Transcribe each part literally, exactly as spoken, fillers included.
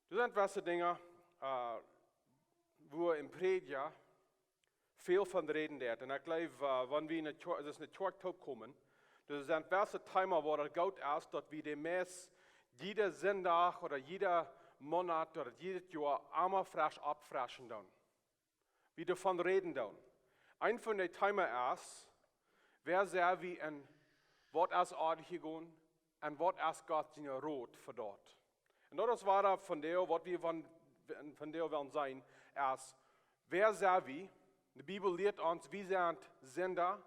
Doa sent wesse Dinja, äh, wua een Prädja väl von räden deit. Un ekj jleew, äh, wan wie enne Kjoakj, daut es enne Kjoakj toopkomen, doa sent wesse Thema, wua daut goot es, daut wie de meist jieda Sindach ooda jieda Moonat ooda jiedet Joa emma fresch oppfreschen doonen. Wie doavon räden doonen. Een von de Thema es, wäa sent wie un waut es oajch jegonen un waut es Gott sien Rot fa daut? Un daut es wua vondoag, waut wie von, vondoag wellen seenen, es, wäa sent wie? De Bibel lieet ons, wie sent Sinda.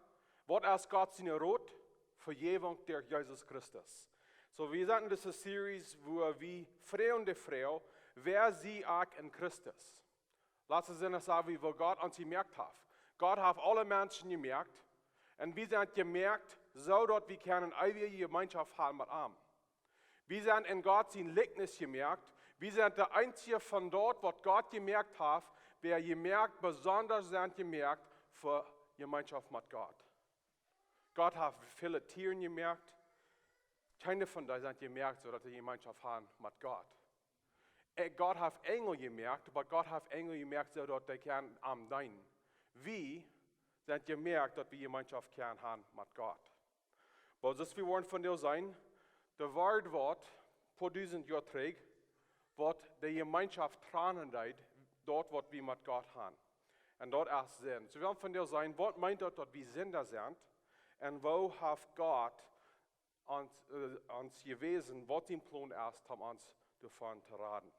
Waut es Gott sien Rot? Vejäwunk derch Jesus Christus. Soo, wie sent en dise Series, wua wie froagen de Froag, wäa sie ekj en Christus? Latste Sindach säd wie, woo Gott ons jemoakt haft. Gott haft aule Menschen jemoakt. Un wie sent jemoakt, soo daut wie kjennen eewje Jemeenschoft haben met am. Wie sent en Gott sien Likjnis jemoakt. Wie sent de eensje von daut, waut Gott jemoakt haft, wäa jemoakt, besonda sent jemoakt fa Jemeenschoft met Gott. Gott haft väle Tieren jemoakt. Kjeene von dee sent jemoakt, soo daut dee Jemeenschoft haben met Gott. Äh, Gott haft Enjel jemoakt, oba Gott haft Enjel jemoakt, soo daut dee kjennen am deenen. Wie sent jemoakt, daut wie Jemeenschoft kjennen haben met Gott. Oba soo aus wie woaren vondoag seenen, de Wort, waut fa dusent Joa trigj, waut de Jemeenschoft trannen deed, daut waut wie met Gott haben. Un daut es Sind. Soo wie woaren vondoag seenen, waut meent daut, daut wie Sinda sent? Un woo haft Gott ons, äh, ons jewäsen, waut sien Plon es, om ons doavon to raden?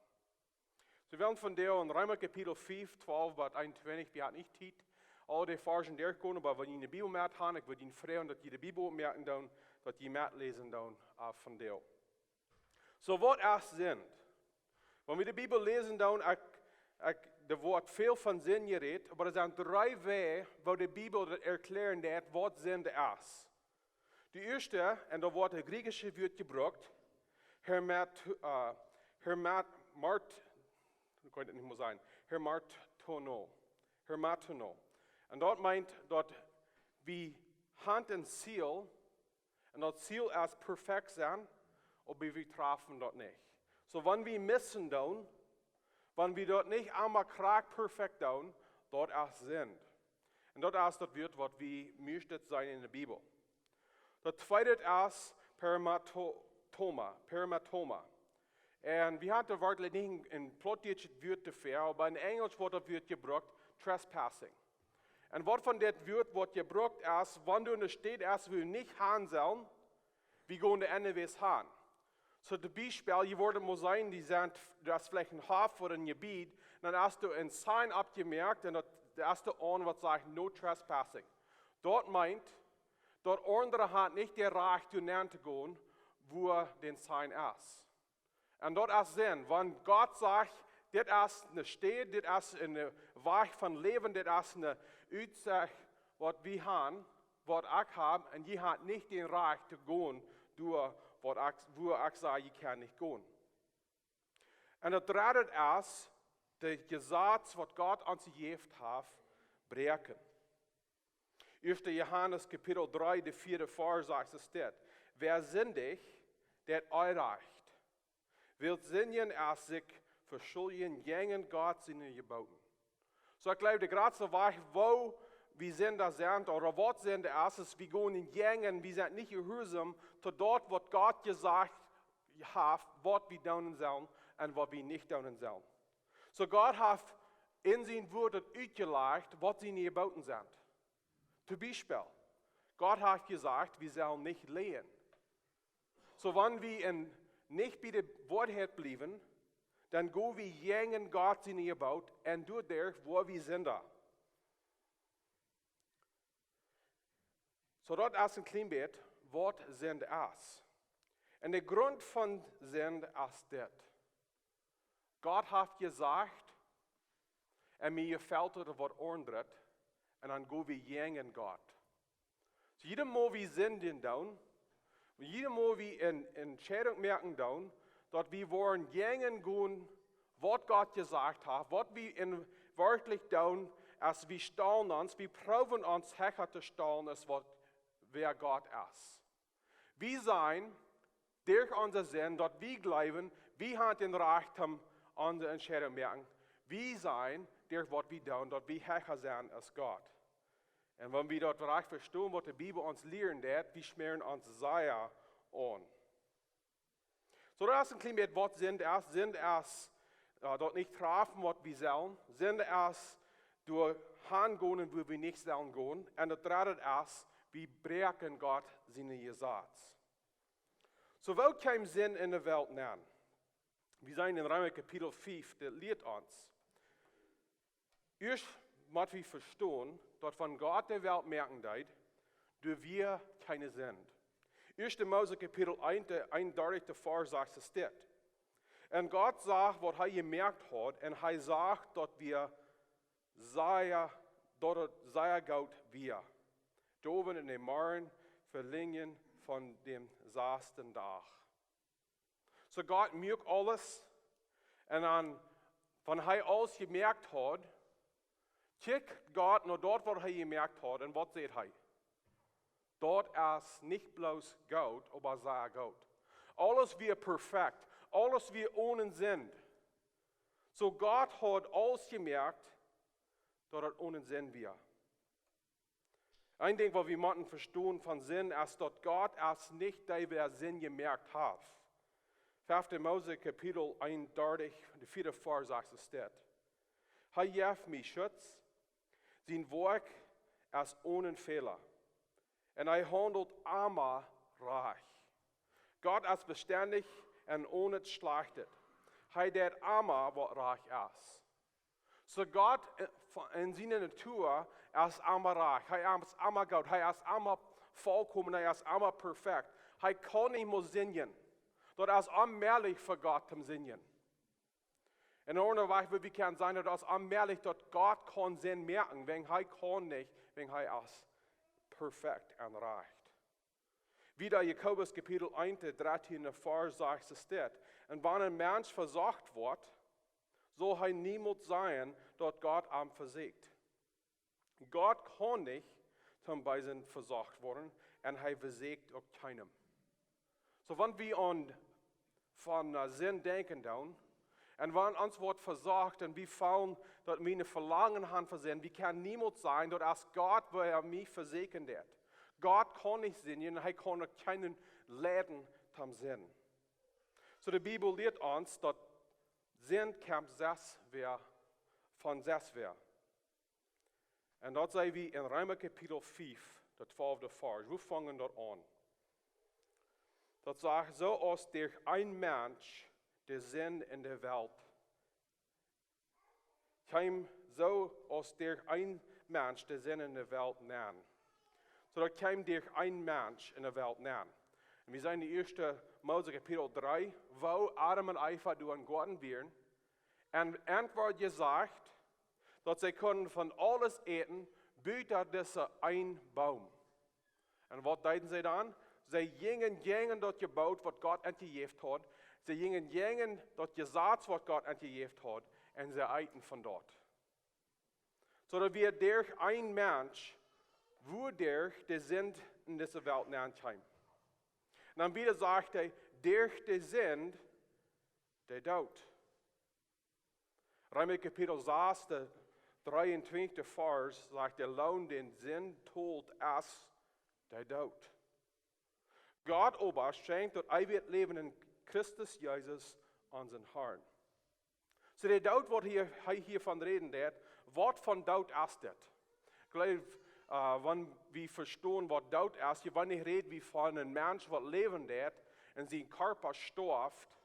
Soo wie woaren vondoag en Reema Kapitel fiew, twalf bat eenuntwintich, wie haben nich Tiet, aul de Varzen derchgonen, oba wan jie de Bibel met haben, ekj wudd junt froagen, daut jie de Bibel opmoaken doonen, daut jie metläsen doonen, äh, vondoag. Soo, waut es Sind? Wan wie de Bibel läsen doonen, ekj, ekj, doa woat väl von Sind jerät, oba doa sent dree Wäaj, woo de Bibel daut erkjlären deit, waut Sind es. De ieeschte, un doa woat daut griechische Wuat jebrukt, hermat-, äh, hermat-, mart-, ekj kaun daut nich mea sajen, hamartono, hamartono. Un daut meent daut wie haben een Ziel, un daut Ziel es perfekt sennen, oba wie trafen daut nich. Soo, wan wie missen doonen, wan wie daut nich emma krakjt perfekt doonen, daut es Sind. Un daut es daut Wuat, waut wie mieeschtens seenen en de Bibel. Daut tweede es hamartoma, hamartoma. Un wie haben daut Wuat nich en, en Plautdietsch daut Wuat doafäa, oba en Enjlisch woat daut Wuat jebrukt, trespassing. Un waut von dit Wuat woat jebrukt es, wan du en de Städ es, wua du nich han sellen, wie gonen doa aundasch han. Soo, toom Biespel, jie woaren mol seenen, dee sent, daut es veleicht een Hoff ooda een Jebied, dan hast du een Sign oppjemoakt un daut, daut es de aun waut sajcht, "No trespassing." Daut meent, daut aundre haben nich daut Rajcht doa nenn to gonen, wua dee Sign es. Un daut es Sind, wan Gott sajcht, "Dit es eene Städ, dit es een Wajch von Läwen, dit es eene Utsecht, waut wie haben, waut ekj hab, un jie haben nich daut Rajcht to gonen, doa, waut ekj, wua ekj saj, jie kjennen nich gonen." Un daut dredde es, daut Jesaz, waut Gott ons jejäft haft, bräakjen. Ieeschte Johanes Kapitel dree, de vieede Varsch sajcht dit: "Wäa sindicht, deit Onrajcht. Wiels sindjen es sikj veschuljen jäajen Gott siene Jebooten." Soo, ekj jleew, de jratste Wajch, woo wie Sind sent, ooda waut Sind es, es, wie gonen jäajen, wie sent nich jehuarsom to daut, waut Gott jesajcht haft, waut wie doonen sellen un waut wie nich doonen sellen. Soo, Gott haft en sien Wuat daut utjelajcht, waut siene Jebooten sent. Toom Biespel, Gott haft jesajcht, wie sellen nich läajen. Soo, wan wie en, nich bie de Woarheit bliewen, dan go wie jäajen Gott siene Jeboot un doaderch woa wie Sinda. Soo, daut es een kjlien bät, waut Sind es. Un de Grunt von Sind es dit. Gott haft jesajcht, un mie jefelt daut waut aundret, un dan go wie jäajen Gott. Soo, jiedet Mol wie sindjen doonen, jiedet Mol wie eene Entscheidunk moaken doonen, daut wie woaren jäajen gonen, waut Gott jesajcht haft, waut wie en werkjlich doonen, es wie stalen ons, wie proowen ons hecha to stalen, es waut, wäa Gott es. Wie sajen, derch onse Sind, daut wie jleewen, wie haben daut Rajcht om onse Entscheidunk moaken, wie seenen, derch waut wie doonen, daut wie hecha sent aus Gott. Un wan wie daut rajcht vestonen, waut de Bibel ons lieren deit, wie schmäaren ons sea aun. Soo, daut es een kjlien bät waut Sind es. Sind es, äh, daut nich träfen, waut wie sellen. Sind es doa hangonen, wua wie nich sellen gonen. Un daut dredde es, wie bräakjen Gott sien Jesaz. Soo, woo kjeem Sind enne Welt nenn? Wie seenen en Reema Kapitel fief, daut lieet ons. Ieescht mott wie vestonen, daut wan Gott de Welt moaken deed, doa wia kjeene Sind. Ieeschte Mose Kapitel eent, de eenundartichste Varsch sajcht es dit. Un Gott sach, waut hee jemoakt haud, un hee sach, daut wia sea, daut et sea goot wia. De Owent un de Morjen velinjen von däm sasten Dach. Soo Gott muak aules. Un dan, wan hee aules jemoakt haud, kjikjt Gott no daut, waut hee jemoakt haud, un waut säd hee? Daut es nich bloos goot, oba sea goot. Aules wia perfekt, aules wia onen Sind. Soo Gott haud aules jemoakt, daut et onen Sind wia. Een Dinkj, waut wie motten vestonen von Sind, es daut Gott es nich dee, wäa Sind jemoakt haft. Fefte Mose Kapitel eenundartich, de vieede Varsch sajcht es dit. Hee jeft mie Schutz, sien Woakj es onen Fäla. Un hee haundelt emma rajcht. Gott es bestendich un onen Schlajchtet. Hee deit emma, waut rajcht es. Soo Gott, äh, en siene Natua es emma rajcht. Hee es emma goot. Hee es emma volkomen. Hee es emma perfekt. Hee kaun nich mol sindjen. Daut es onmäajlich fa Gott to sindjen. En aundre Wajch, woo wie kjennen sajen, daut es onmäajlich, daut Gott kaun Sind moaken, wäajen hee kaun nich, wäajen hee es perfekt un rajcht. Wieda Jakobus Kapitel eent, de dartieende Varsch sajcht es dit. Un wan een Mensch vesocht woat, saul hee niemols sajen, daut Gott am vesieekjt. Gott kaun nich toom Beesen vesocht woaren un hee vesieekjt uk kjeenem. Soo, wan wie aun von, äh, Sind denkjen doonen, un wan ons woat vesocht un wie feelen, daut wie een Velangen han fa Sind, wie kjennen niemols sajen, daut es Gott, wäa mie vesieekjen deit. Gott kaun nich sindjen, hee kaun uk kjeenen leiden toom Sind. Soo, de Bibel lieet ons, daut Sind kjemt selfst wäa, von selfst wäa. Un daut seenen wie en Reema Kapitel fief, de twalfte Varsch. Woo fungen daut aun? Daut sajcht, soo aus derch een Mensch de Sind en de Welt kjeem, soo aus derch een Mensch de Sind en de Welt nenn. Soo daut kjeem derch een Mensch en de Welt nenn. Un wie seenen en ieeschte Mose Kapitel dree, woo Adam un Eva doa em Goaden wieren. Un Ent wort jesajcht, daut see kunnen von aules äten, buta disen eenen Boom. Un waut deeden see dan? See jinjen jäajen daut Jeboot, waut Gott an jejäft haud. See jinjen jäajen daut Jesaz, waut Gott an jejäft haud. Un see eeten von daut. Soo daut wia derch een Mensch, wuaderch de Sind en dise Welt nenn kjeem. Un dan wieda sajcht hee, derch de Sind, de Doot. Reema Kapitel sas, de dreeuntwintichste Varsch, sajcht, de Loon, dän Sind tolt, es de Doot. Gott oba schenkjt daut eewje Läwen en Christus Jesus, onsen Harn. Soo de Doot, waut hee, hee hia von räden deit, waut fa Doot es dit? Ekj jleew, äh, wan wie vestonen, waut Doot es, jie, wan ekj räd, wie von een Mensch, waut läwen deit, un sien Kjarpa stoaft,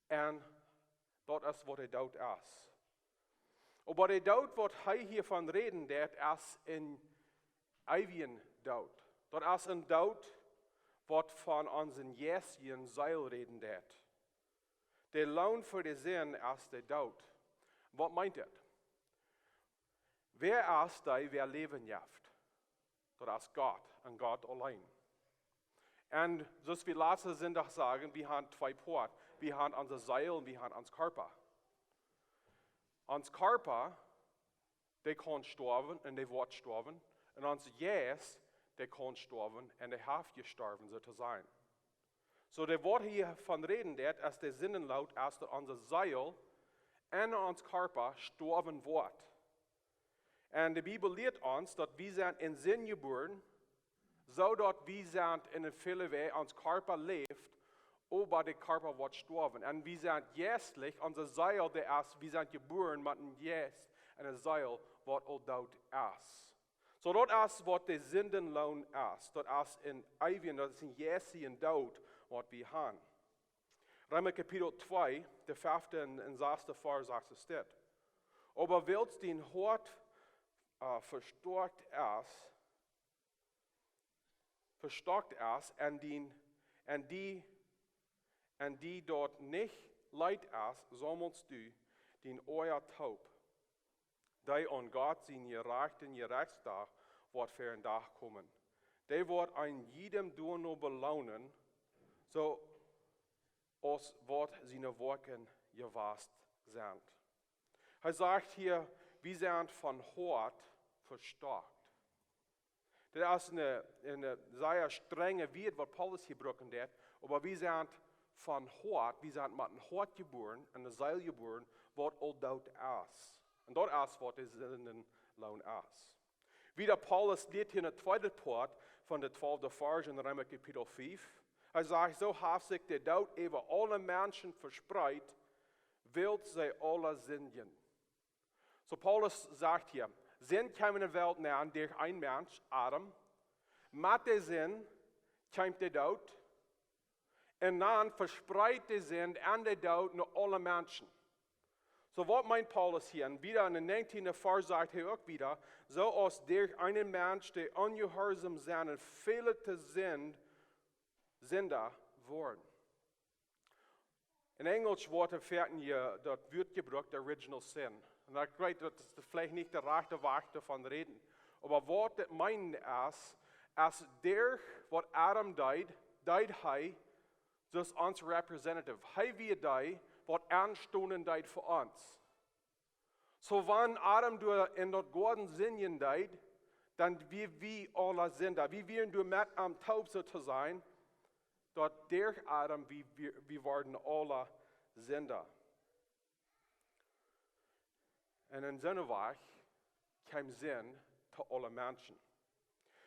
un daut es, waut de Doot es. Oba de Doot, waut hee hia von räden deit, es een eewjen Doot. Daut es een Doot, waut von onsen jeistjen Seel räden deit. De Loon fa de Sind es de Doot. Waut meent dit? Wäa es dee, wäa Läwen jeft? Daut es Gott un Gott auleen. Un soo aus wie latsten Sindach sagen, wie han twee Poat. Wie han onse Seel un wie han ons Kjarpa. Ons Kjarpa, dee kaun stoawen un dee woat stoawen. Un ons Jeist, dee kaun stoawen un dee haft jestorwen, soo to sajen. Soo de, waut hia von räden deit, es de Sindenloon, es daut onse Seel en ons Kjarpa stoawen woat. Un de Bibel lieet ons, daut wie sent en Sind jebuaren, soo daut wie sent en een väle Wäaj, ons Kjarpa läft, oba de Kjarpa woat stoawen. Un wie sent jeistlich, onse Seel, dee es, wie sent jebuaren met een Jeist un eene Seel, waut aul doot es. Soo daut es, waut de Sindenloon es. Daut es een eewjen, daut es een jeistlichen Doot, waut wie haben. Reema Kapitel twee, de fefte un, un sasde Varsch, sajcht es dit: Oba wiels dien Hoat, äh, vestoakt es, vestoakt es, un dien, un die, un die daut nich leet es, saumelst du dien Oaja toop, dee aun Gott sienen jerajchten Jerechtsdach woat ver dän Dach komen. Dee woat een jiedem doano beloonen, soo aus waut siene Woakjen jewast sent. Hee sajcht hia, wie sent von Hoat vestoakt. Daut es een, een sea strenja Wieed, waut Paulus hia brucken deed, oba wie sent von Hoat, wie sent met een Hoat jebuaren un eene Seel jebuaren, waut aul doot es. Un daut es, waut de Sindenloon es. Wieda Paulus lieet hia en de tweede Poat von de twalfte Varsch en Reema Kapitel fiew. Hee sajcht: Soo haft sikj de Doot äwa aule Menschen vespreet, wiels see aule sindjen. Soo Paulus sajcht hia, Sind kjeem en de Welt nenn derch een Mensch, Adam. Met de Sind kjeem de Doot. Un dan vespreet de Sind un de Doot no aule Menschen. Soo waut meent Paulus hia? Un wieda en de näajentieende Varsch sajcht hee uk wieda: Soo aus derch een Mensch de onjehuarsaum sent väle to Sind, Sinda worden. En Enjlisch woat hia foaken je, daut Wuat jebrukt, original sin. Un ekj weet, daut es veleicht nich de rajchte Wajch doavon räden. Oba waut daut meent es, es derch waut Adam deed, deed hee, soo aus ons representative. Hee wia dee, waut aunstonen deed fa ons. Soo wan Adam doa en daut Goaden sindjen deed, dan wia wie aule Sinda. Wie wieren doa met am toop, soo to sajen, daut derch Adam, wie, wie, wie worden aule Sinda. Un en soone Wajch kjeem Sind to aule Menschen.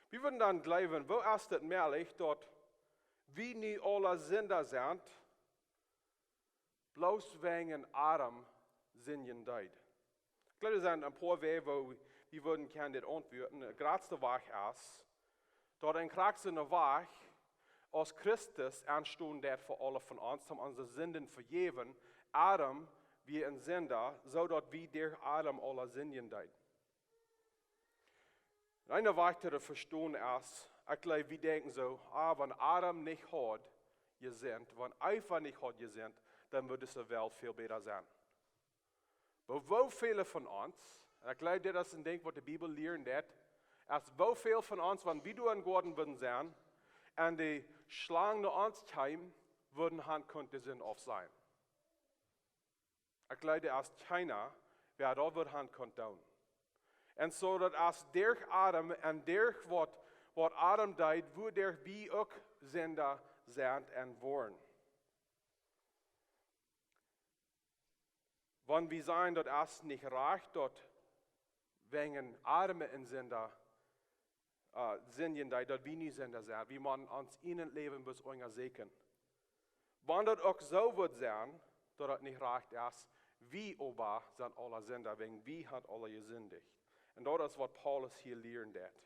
Wie wudden dan jleewen, woo es daut mäajlich, daut wie nu aule Sinda sent, bloos wäajen Adam sindjen deed? Ekj jleew, doa sent een poa Wäaj, woo wie wudden kjennen dit auntwuaden. De jratste Wajch es, daut en krakjt soone Wajch, aus Christus aunstonen deed fa aule von ons, om onse Sinden vejäwen, Adam wia een Sinda, soo daut wie derch Adam aule sindjen deeden. Un een Wajch to vestonen es, ekj jleew, wie denkjen soo: Ah, wan Adam nich haud jesindicht, wan Eva nich haud jesindicht, dan wudd dise Welt väl bäta sennen. Oba woo väle von ons, un ekj jleew, dit es een Dinkj, waut de Bibel lieren deed, es woo väl von ons, wan wie doa em Goaden wudden sennen, un de Schlang no ons kjeem, wudden han kunt de Sind aufsajen. Ekj jleew, doa es kjeena, wäa daut wudd han kunt doonen. Un soo daut es derch Adam un derch waut, waut Adam deed, wuaderch wie uk Sinda sent un woaren. Wan wie sajen, daut es nich rajcht, daut wäajen Adam een Sinda, äh, sindjen deed, daut wie nu Sinda sent. Wie motten ons ieejnet Läwen bloos unjasäkjen. Wan daut uk soo wudd sennen, daut daut nich rajcht es, wie oba sent aule Sinda, wäajen wie han aule jesindicht. Un daut es, waut Paulus hia lieren deed.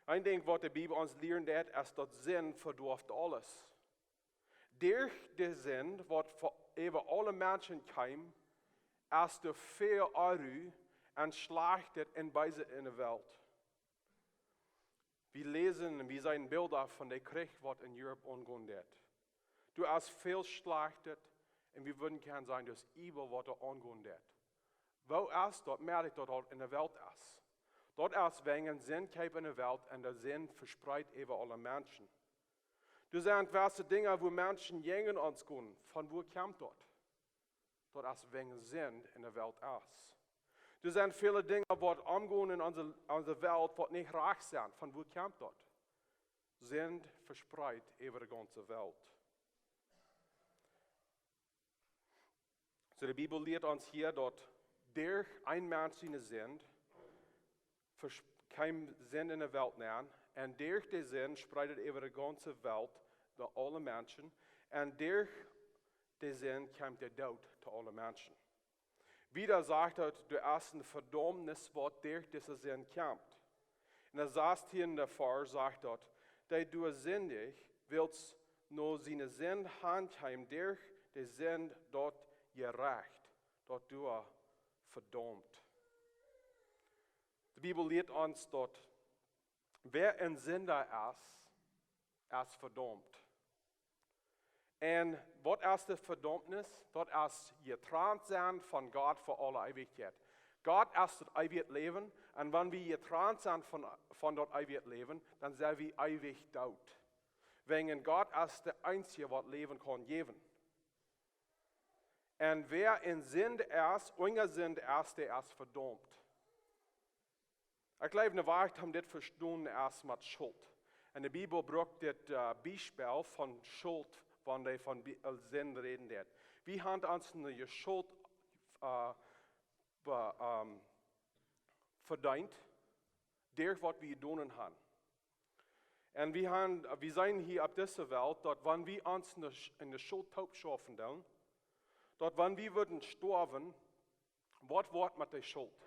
Een Dinkj, waut de Bibel ons lieren deed, es, daut Sind vedoaft aules. Derch de Sind, waut fa-, äwa aule Menschen kjeem, es doa väl Onru un Schlajchtet un Beeset en de Welt. Wie läsen un wie seenen Bilda von de Kjrich, waut en Europe aungonen deit. Doa es väl Schlajchtet un wie wudden kjennen sajen, daut es evil, waut doa aungonen deit. Woo es daut mäajlich, daut daut en de Welt es? Daut es wäajen Sind kjeem en de Welt un de Sind vespreet äwa aule Menschen. Doa sent jewesse Dinja, wua Menschen jäajen ons gonen. Von wua kjemt daut? Daut es wäajen Sind en de Welt es. Doa sent väle Dinja, waut aungonen en onse, onse Welt, waut nich rajcht sent. Von wua kjemt daut? Sind vespreet äwa de gaunze Welt. So, de Bibel lieet ons hia, daut derch een Mensch siene Sind kjeem Sind enne Welt nenn, un derch de Sind spreet et äwa de gaunze Welt, no aule Menschen, un derch de Sind kjeem de Doot to aule Menschen. Wieda sajcht et, doa es eene Vedaumnis, waut derch dise Sind kjemt. Enne sastieende Varsch sajcht et, dee doa sindicht, wiels no siene Sind hankjeem, derch de Sind daut Jerecht, daut doa vedaumt. De Bibel lieet ons, daut wäa een Sinda es, es vedaumt. Un waut es de Vedaumnis? Daut es jetrant sennen von Gott fa aule Eewichkjeit. Gott es daut eewje Läwen, un wan wie jetrant sent von, von daut eewje Läwen, dan sent wie eewich doot. Wäajen Gott es de eensje, waut Läwen kaun jäwen. Un wäa enn Sind es, unja Sind es, dee es vedaumt. Ekj jleew, ne Wajch om dit vestonen es met Schult. Un de Bibel brukt dit, äh, Biespel von Schult, wan dee von Bi-, äh, Sind räden deit. Wie haben ons ne Schult, äh, be-, ähm, vedeent, derch waut wie jedonen haben. Un wie haben, wie sent hia opp dise Welt, daut wan wie ons enne Sch-, enne Schult toop schaufen doonen, daut wan wie wudden stoawen, waut woat met de Schult?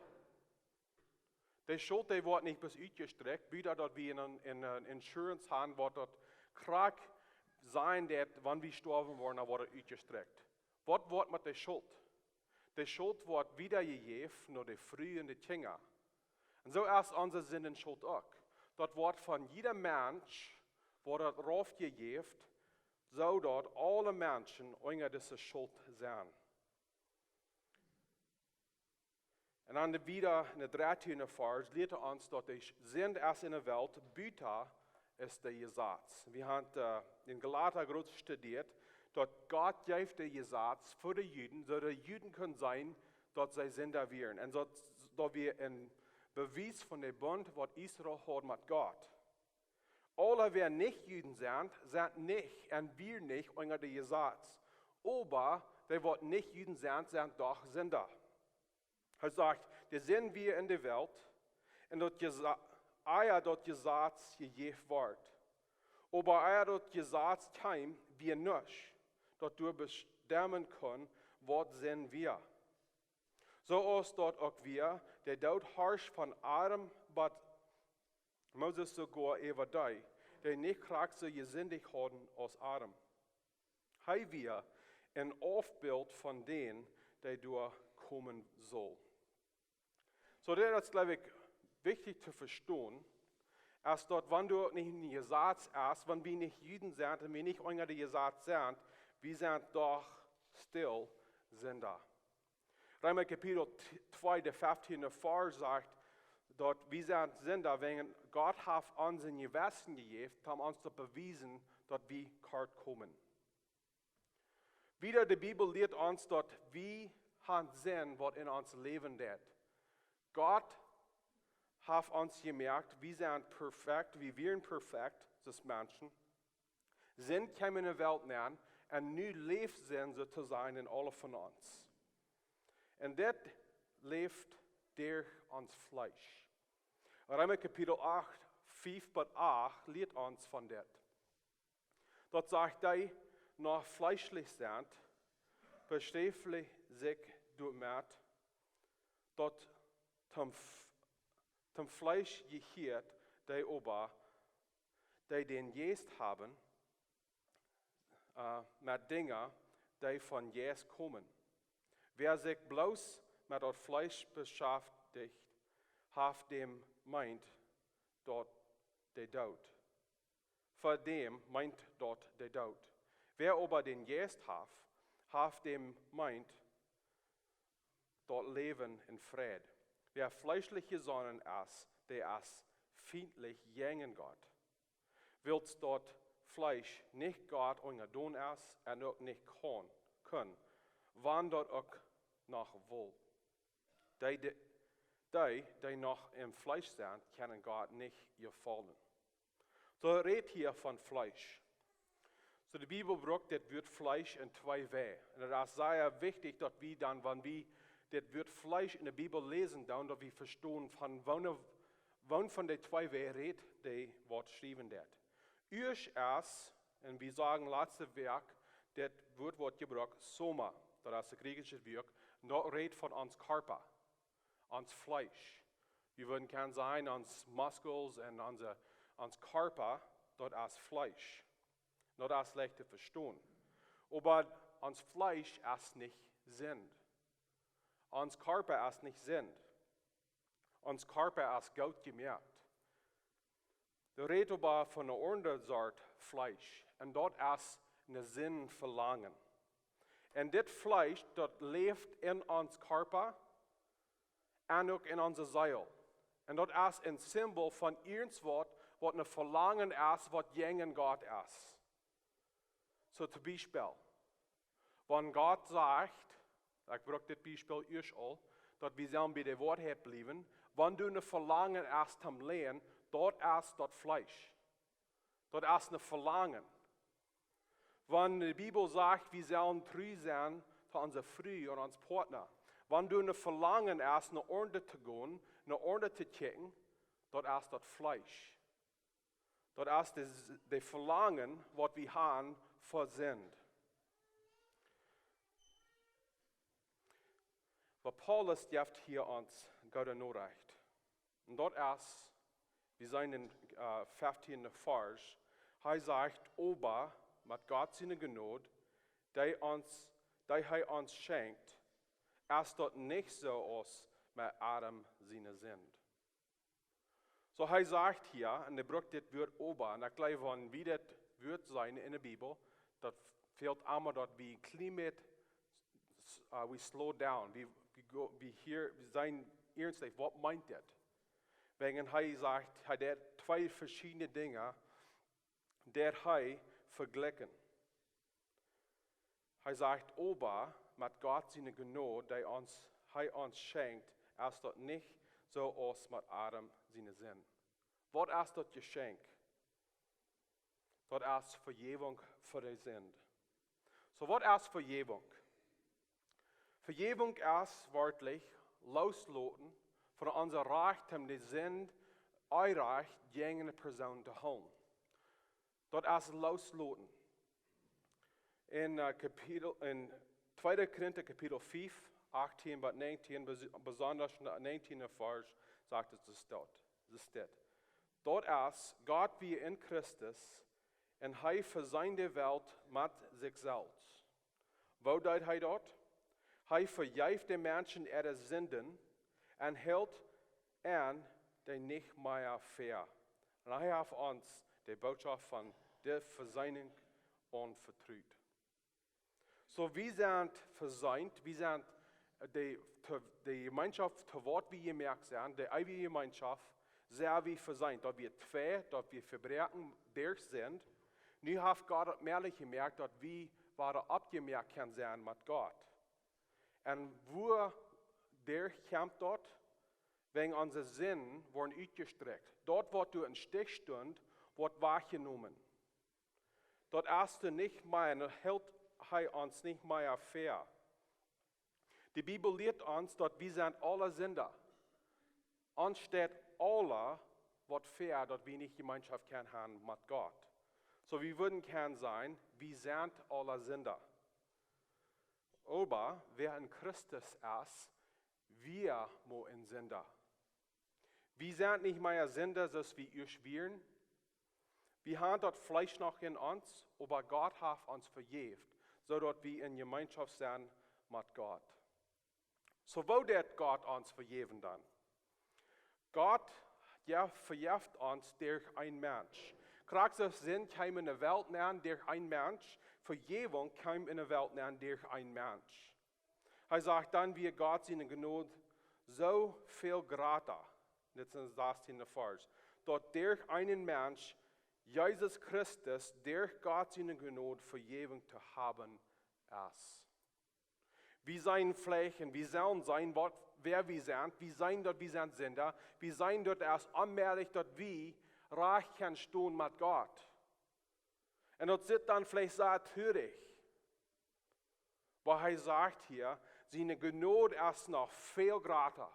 De Schult, dee woat nich bloos utjestrekjt, wieda daut wie eene, eene Insurance haben, waut daut krakjt sennen deit, wan wie stoawen woaren, dan woat et utjestrekjt. Waut woat met de Schult? De Schult woat wieda jejäft no de Fru un de Kjinja. Un soo es onse Sind un Schult uk. Daut woat von jieda Mensch, woat daut rauf jejäft, soo daut aule Menschen unja dise Schult sent. Un dan de, wieda enne dartieende Varsch lieet et ons, daut de Sind es enne Welt, buta es de Jesaz. Wie haben, äh, enn Galata groot studieet, daut Gott jeef de Jesaz fa de Juden, soo daut de Juden kunnen seenen, daut see Sinda wieren. Un daut, daut wia een Bewies von de Bunt, waut Israel haud met Gott. Aule, wäa nich Juden sent, sent nich un wieren nich unja de Jesaz. Oba dee, waut nich Juden sent, sent doch Sinda. Hee sajcht, de Sind wia enne Welt, un daut Jesa-, ea daut Jesaz jejäft wort. Oba ea daut Jesaz kjeem, wia nuscht, daut doa bestemmen kunn, waut Sind wia. Soo aus daut uk wia, de Doot harscht von Adam bat Moses soogoa äwa dee, dee nich krakjt soo jesindicht hauden aus Adam. Hee wia een Aufbilt von dän, dee doa komen sull. Soo, daut es, jleew ekj, wichtich to vestonen, es daut, wan doa nich een Jesaz es, wan wie nich Juden sent un wie nich unja de Jesaz sent, wie sent doch stell Sinda. Reema Kapitel twee, de fieftieende Varsch sajcht, daut wie sent Sinda, wäajen Gott haft ons een Jewessen jejäft, om ons to bewiesen, daut wie kort komen. Wieda, de Bibel lieet ons, daut wie haben Sind, waut enn ons läwen deit. Gott haft ons jemoakt, wie sent perfekt, wie wieren perfekt, aus Menschen. Sind kjeem enne Welt nenn, un nu läft Sind soo to sajen enn aule von ons. Un dit läft derch ons Fleesch. Reema Kapitel acht, fief bat acht lieet ons von dit. Daut sajcht, dee noch fleeschlich sent, beschäftjen sikj doamet, daut toom F-, toom Fleesch jehieet, dee oba, dee dän Jeist haben, äh, met Dinja, dee vom Jeist komen. Wäa sikj bloos met daut Fleesch beschäftjt, haft däm meent daut de Doot. Fa däm meent daut de Doot. Wäa oba dän Jeist haft, haft däm meent daut Läwen un Fräd. Wäa fleeschlich jesonnen es, dee es fientlich jäajen Gott. Wiels daut Fleesch nich Gott unjadon es un uk nich kaun, kunn, wan daut uk noch wull. Dee, dee, dee, dee noch em Fleesch sent, kjennen Gott nich jefaulen. Soo rät hia von Fleesch. So, de Bibel brukt dit Wuat Fleesch en twee Wäaj. Un daut es sea wichtich, daut wie dan, wan wie dit Wuat Fleesch en de Bibel läsen, dan daut wie vestonen, von woone, woon von de twee Wäaj rät dee waut schriewen deit. Ieescht es, un wie sagen latste Wäakj, dit Wuat woat jebrukt, soma, daut es daut griechische Wuat, un daut rät von ons Kjarpa, ons Fleesch. Wie wudden kjennen sajen, ons Muskels un onse, ons Kjarpa, daut es Fleesch. Daut es leicht to vestonen. Oba ons Fleesch es nich Sind. Ons Kjarpa es nich Sind. Ons Kjarpa es goot jemoakt. Daut rät oba von eene aundre Sort Fleesch. Un daut es een Sindvelangen. Un dit Fleesch, daut läft en ons Kjarpa un uk en onse Seel. Un daut es een Simbol von irjentwaut, waut een Velangen es, waut jäajen Gott es. So, toom Biespel, wan Gott sajcht, ekj bruk dit Biespel ieescht aul, daut wie sellen bie de Woarheit bliewen, wan du een Velangen hast toom läajen, daut es daut Fleesch. Daut es een Velangen. Wan de Bibel sajcht, wie sellen tru sennen to onse Fru un ons Partner, wan du een Velangen hast, no aundre to gonen, no aundre to kjikjen, daut es daut Fleesch. Daut es de, de Velangen, waut wie haben fa Sind. Oba Paulus jeft hia ons goode Norecht. Un daut es, wie seenen en, äh, feftiende Varsch, hee sajcht: "Oba met Gott siene Jnod, dee ons, dee hee ons schenkjt, es daut nich soo aus met Adam siene Sind." So, hee sajcht hia, un hee brukt dit Wuat "oba", un ekj jleew, wan wie dit Wuat seenen en de Bibel, daut fält emma daut wie een kjlien bät, äh, we slow down, wie, wie go, wie hia, wie seenen iernstlich, waut meent dit? Wäajen hee sajcht, hee deit twee veschiedne Dinja, deit hee vejlikjen. Hee sajcht: "Oba met Gott siene Jnod, dee ons, hee ons schenkjt, es daut nich soo aus met Adam siene Sind." Waut es daut Jeschenkj? Daut es Vejäwunk fa de Sind. So, waut es Vejäwunk? Vejäwunk es werkjlich loosloten von onse Rajcht, om de Sind, äa Rajcht jäajen eene Persoon to hoolen. Daut es loosloten. En, äh, Kapitel, en tweede Korinta Kapitel fiew, achtieen bat näajentieen, bes-, besonda en de näajentieende Varsch, sajcht et, es daut, es dit: "Daut es, Gott wia en Christus, un hee veseend de Welt met sikj selfst." Woo deed hee daut? Hee vejeef de Menschen äare Sinden un hilt an dee nich mea väa. Un hee haft ons de Bootschoft von de Veseenunk aunvetrut. So, wie sent veseent, wie sent de, to, de Jemeenschoft, to waut wie jemoakt sent, de eewje Jemeenschoft, sent wie veseent. Daut wia twei, daut wia vebroaken derch Sind. Nu haft Gott daut mäajlich jemoakt, daut wie wada oppjemoakt kjennen sennen met Gott. Un woo derch kjemt daut? Wäajen onse Sinden woaren utjestrekjt. Daut, waut doa em Stich stunt, woat wajchjenomen. Daut es doa nich mea, un daut hilt hee ons nich mea väa. De Bibel lieet ons, daut wie sent aule Sinda. Ons steit aule waut väa, daut wie nich Jemeenschoft kjennen haben met Gott. So, wie wudden kjennen sajen, wie sent aule Sinda. Oba wäa en Christus es, wia mau en Sinda. Wie sent nich mea Sinda, soo aus wie ieescht wieren. Wie haben daut Fleesch noch en ons, oba Gott haft ons vejäft, soo daut wie en Jemeenschoft sent met Gott. So, woo deit Gott ons vejäwen dan? Gott, jo, vejeft ons derch een Mensch. Krakjt soo aus Sind kjeem en de Welt nenn derch een Mensch, Vejäwunk kjeem en de Welt nenn derch een Mensch. Hee sajcht: "Dan wia Gott siene Jnod soo väl jrata." Dit es en de sastiende Varsch. "Daut derch eenen Mensch, Jesus Christus, derch Gott siene Jnod Vejäwunk to haben es." Wie sent Fleesch, wie sellen seenen, waut, wäa wie sent, wie sent daut, wie sent Sinda, wie sent daut, et es onmäajlich daut wie rajcht kjennen stonen met Gott. Un daut sitt dan veleicht sea trurich. Oba hee sajcht hia, siene Jnod es noch väl jrata.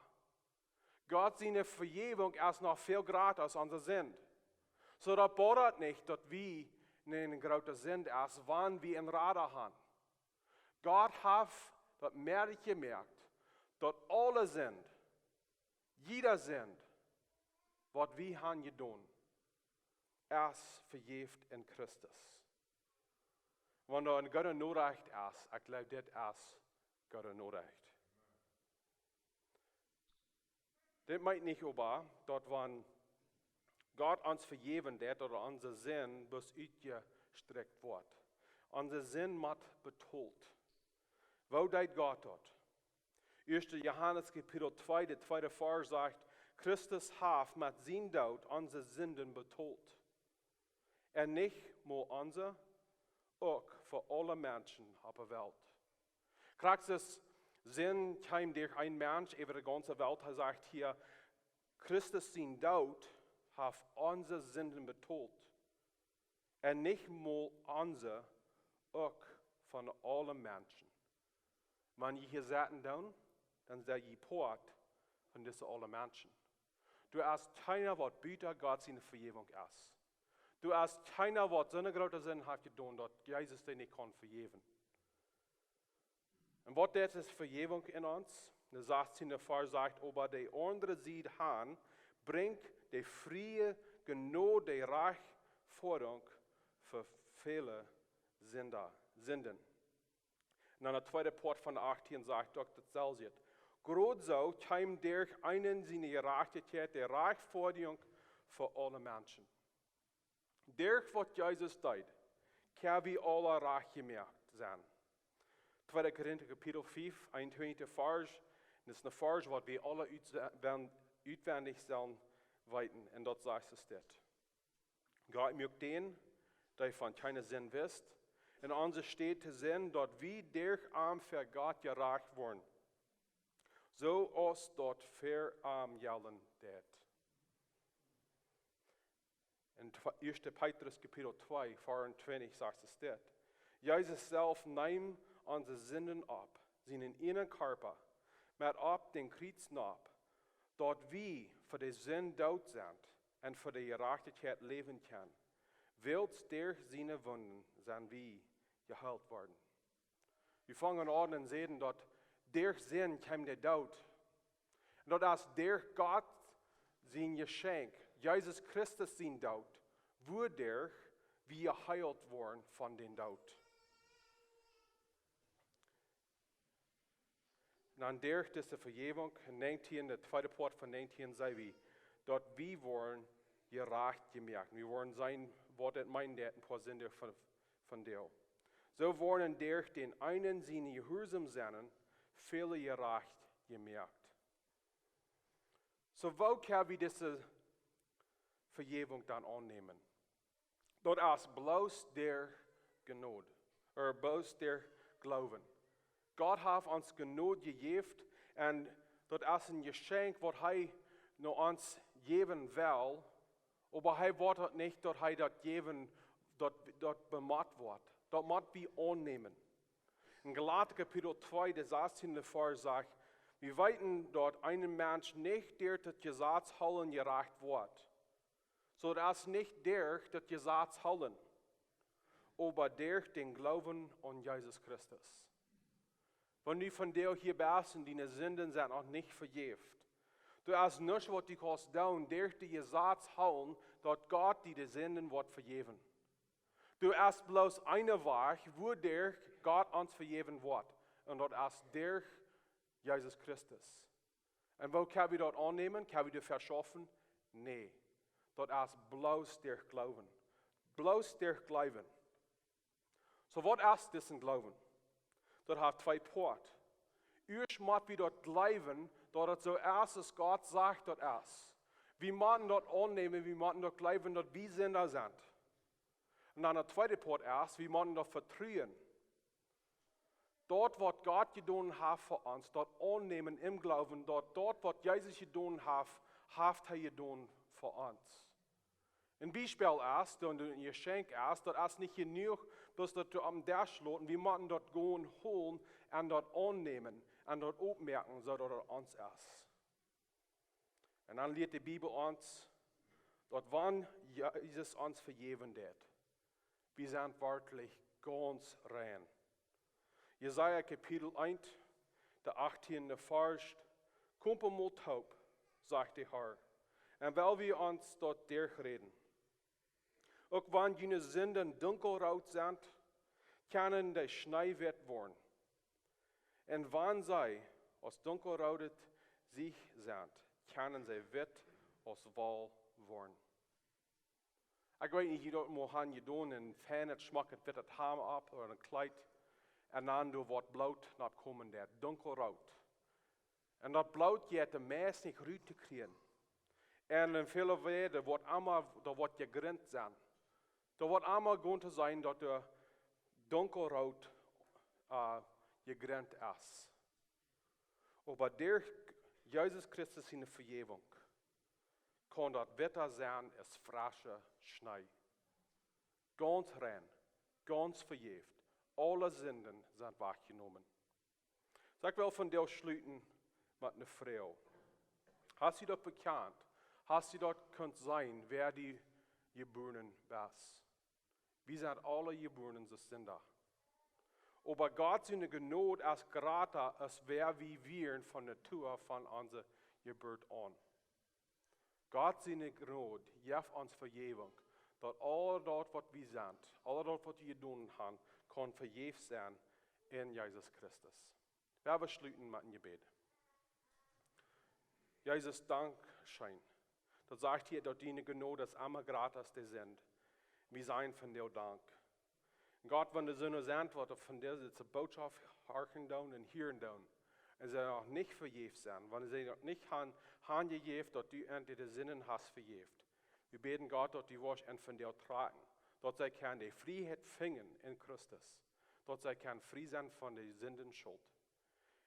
Gott siene Vejäwunk es noch väl jrata aus onse Sind. Soo daut bodat nich, daut wie eene groote Sind es, wan wie een Rada han. Gott haft daut moaklich jemoakt, daut aule Sind, jieda Sind, waut wie han jedonen, es vejäft en Christus. Wan doa eene goode Norecht es, ekj jleew, dit es goode Norecht. Dit meent nich oba, daut wan Gott ons vejäwen deit, daut onse Sind bloos utjestrekjt woat. Onse Sind mott betolt. Woo deit Gott daut? Ieeschte Johanes Kapitel twee, de tweede Varsch sajcht: Christus haft met sienen Doot onse Sinden betolt. Un nich mau onse, uk fa aule Menschen opp de Welt. Krakjt soo aus Sind kjeem derch een Mensch äwa de gaunze Welt, hee sajcht hia, Christus sien Doot haft onse Sinden betolt. Un nich mau onse, uk von aule Menschen. Wan jie hia sitten dan, dan sent jie Poat von dise aule Menschen. Doa es kjeena, waut buta Gott siene Vejäwunk es. Doa es kjeena, waut soone groote Sind haft jedonen, daut Jesus dee nich kaun vejäwen. Un waut deit dise Vejäwunk en ons? De sastieende Varsch sajcht: Oba de aundre Sied han, brinjt de friee Jnod de Rajchtfoadrunk fa väle Sinda, Sinden. Un dan de tweede Poat von de achtieen sajcht uk daut selwje. Jrod soo kjeem derch eenen siene Jerajchtichkjeit de Rajchtfoadrunk fa aule Menschen. Derch waut Jesus deed, kjenn wie aule rajcht jemoakt sennen. Tweede Korinta Kapitel fiew, eenuntwintich Varsch. Daut es een Varsch, waut wie aule utse-, wen-, utwendich sellen weeten. Un daut sajcht es dit: Gott muak dän, dee von kjeene Sind wist, en onse Städ to Sind, daut wie derch am fa Gott jerajcht woaren, soo aus daut fa am jellen deit. En tw-, ieeschte Petrus Kapitel twee, veeauntwintich sajcht es dit: Jesus selfst neem onse Sinden opp, sienen eenen Kjarpa, met opp dän Kjriez nopp, daut wie fa de Sind doot sent un fa de Jerajchtichkjeit läwen kjennen. Wiels derch siene Wunden sent wie jeheelt worden. Wie fungen aun un säden, daut derch Sind kjeem de Doot. Un daut es derch Gott sien Jeschenkj, Jesus Christus sien Doot, wuaderch wie jeheelt woaren von dän Doot. Un dan derch dise Vejäwunk, näajentieen, de tweede Poat von näajentieen, saj wie, daut wie woaren jerajcht jemoakt. Wie woaren seenen, waut daut meent, daut een poa Sind von, von Deel. Soo woaren derch dän eenen siene Jehuarsaum sennen, väle jerajcht jemoakt. Soo, woo kjenn wie dise Vejäwunk dan aunnämen? Daut es bloos derch Jnod, ooda bloos derch Gloowen. Gott haft ons Jnod jejäft un daut es een Jeschenkj, waut hee no ons jäwen well, oba hee woat daut nich, daut hee daut jäwen, daut, daut bemott woat. Daut mott wie aunnämen. En Galata Kapitel twee, de sastieende Varsch sajcht: Wie weeten, daut een Mensch nich derch daut Jesaz hoolen jerajcht woat. Soo daut es nich derch daut Jesaz hoolen, oba derch dän Gloowen aun Jesus Christus. Wan du vondoag hia best un diene Sinden sent noch nich vejäft, doa es nuscht, waut du kaust doonen, derch daut Jesaz hoolen, daut Gott die de Sinden woat vejäwen. Doa es bloos een Wajch, wuaderch Gott ons vejäwen woat. Un daut es derch Jesus Christus. Un woo kjenn wie daut aunnämen? Kjenn wie daut veschaufen? Nä. Daut es bloos derch Gloowen. Bloos derch Gloowen. Soo, waut es disen Gloowen? Daut haft twee Poat. Ieescht mott wie daut jleewen, daut et soo es, aus Gott sajcht, daut es. Wie motten daut aunnämen, wie motten daut jleewen, daut wie Sinda sent. Un dan de tweede Poat es, wie motten daut vetruen. Daut, waut Gott jedonen haft fa ons, daut aunnämen em Gloowen, daut, daut, waut Jesus jedonen haft, haft hee jedonen fa ons. Een Biespel es, daut een Jeschenkj es, daut es nich jenuach, daut daut opp dän Desch lot. Wie motten daut gonen holen un daut aunnämen un daut oppmoaken, soo daut daut ons es. Un dan lieet de Bibel ons, daut wan Jesus ons vejäwen deed, wie sent werkjlich gaunz rein. Jesaja Kapitel eent, de achttiende Varsch: "Komt emol toop, sajcht de Herr, un well wie ons daut derchräden. Uk wan june Sinden dunkelroot sent, kjennen dee schneewitt woaren. Un wan see aus dunkelroodet Siech sent, kjennen see witt aus Woll woaren." Ekj weet nich, jie daut mol han jedonen, een feinet, schmocket wittet Hamd opp ooda een Kjleet, un dan doa woat Bloot nopp komen, daut dunkelroot. Un daut Bloot jeit meist nich rut to kjrieen. Un en väle Wäaj woat emma, daut woat jegrindt sennen. Daut woat emma gonen to sennen, daut daut dunkelroot, äh, jegrindt es. Oba derch Jesus Christus siene Vejäwunk kaun daut witta sennen aus frescha Schnee. Gaunz rein, gaunz vejäft. Aule Sinden sent wajchjenomen. Soo, ekj well vondoag schluten met eene Froag. Hast du daut bekjant? Hast du daut kunt seenen, wäa du jebuaren best? Wie sent aule jebuaren aus Sinda. Oba Gott siene Jnod es jrata aus wäa wie wieren von Natua, von onse Jeburt aun. Gott siene Jnod jeft ons Vejäwunk, daut aul daut, waut wie sent, aul daut, waut wie jedonen han, kaun vejäft sennen en Jesus Christus. Lot ons schluten met een Jebäd. Jesus, dankscheen. Daut sajcht hia, daut diene Jnod es emma jrata aus de Sind. Wie sajen vondoag Dank. Un Gott, wan doa soone sent, waut von dise Bootschoft horchen doonen un hieren doonen, un see noch nich vejäft sent, wan see noch nich han, han jejäft, daut du an de Sinden hast vejäft, wie bäden, Gott, daut du woascht an vondoag trakjen, daut see kjennen de Frieheit finjen en Christus, daut see kjennen frie sennen von de Sindenschult.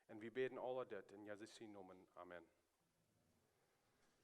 Un wie bäden aul dit en Jesus sienen Nomen. Amen.